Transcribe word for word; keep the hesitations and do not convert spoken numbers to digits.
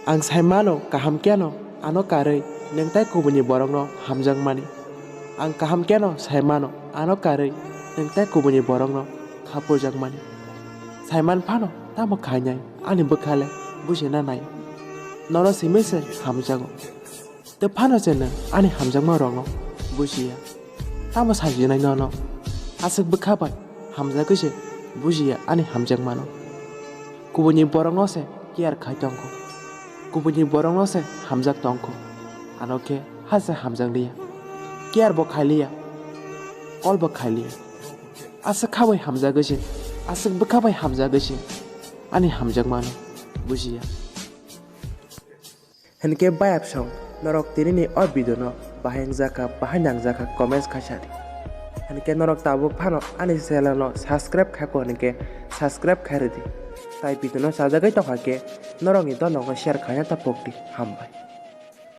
Ang sai mano kaham keno ano karwi nwng tai kubuni borokno hamjakmani. Ang kaham keno sai mano ano karwi nwng tai kubuni borokno khapurjakmani. Sai man phano tamo khainai ani bwkha le bujina nai. Nono simi se hamjago. Tei phano se nwng ani hamjakma rokno bujiya. Tamo sajinai nono? Aswk bwkha bai hamjagwi se bujiya ani hamjakmano. Kubuni borokno se care khai tongkho. Kubuni borokno se hamjak tongkho. Ano khe ha se hamjakliya. Care bo khailiya. Call bo khailiya. Aswk kha bai hamjagwi se. Aswk bwkha bai hamjagwi se ani hamjakmano bujiya. Hinkhe bayapsong norok tinini o video no bahai wngjakha, bahai nangjakha comments khaisa di. Hinkhe norok tabuk phano ani channel no subscribe khaikho hinkhe subscribe khairidi. Tai video no chajagwi tongkha khe norokni dolongo share khaina ta pokdi. Hambai.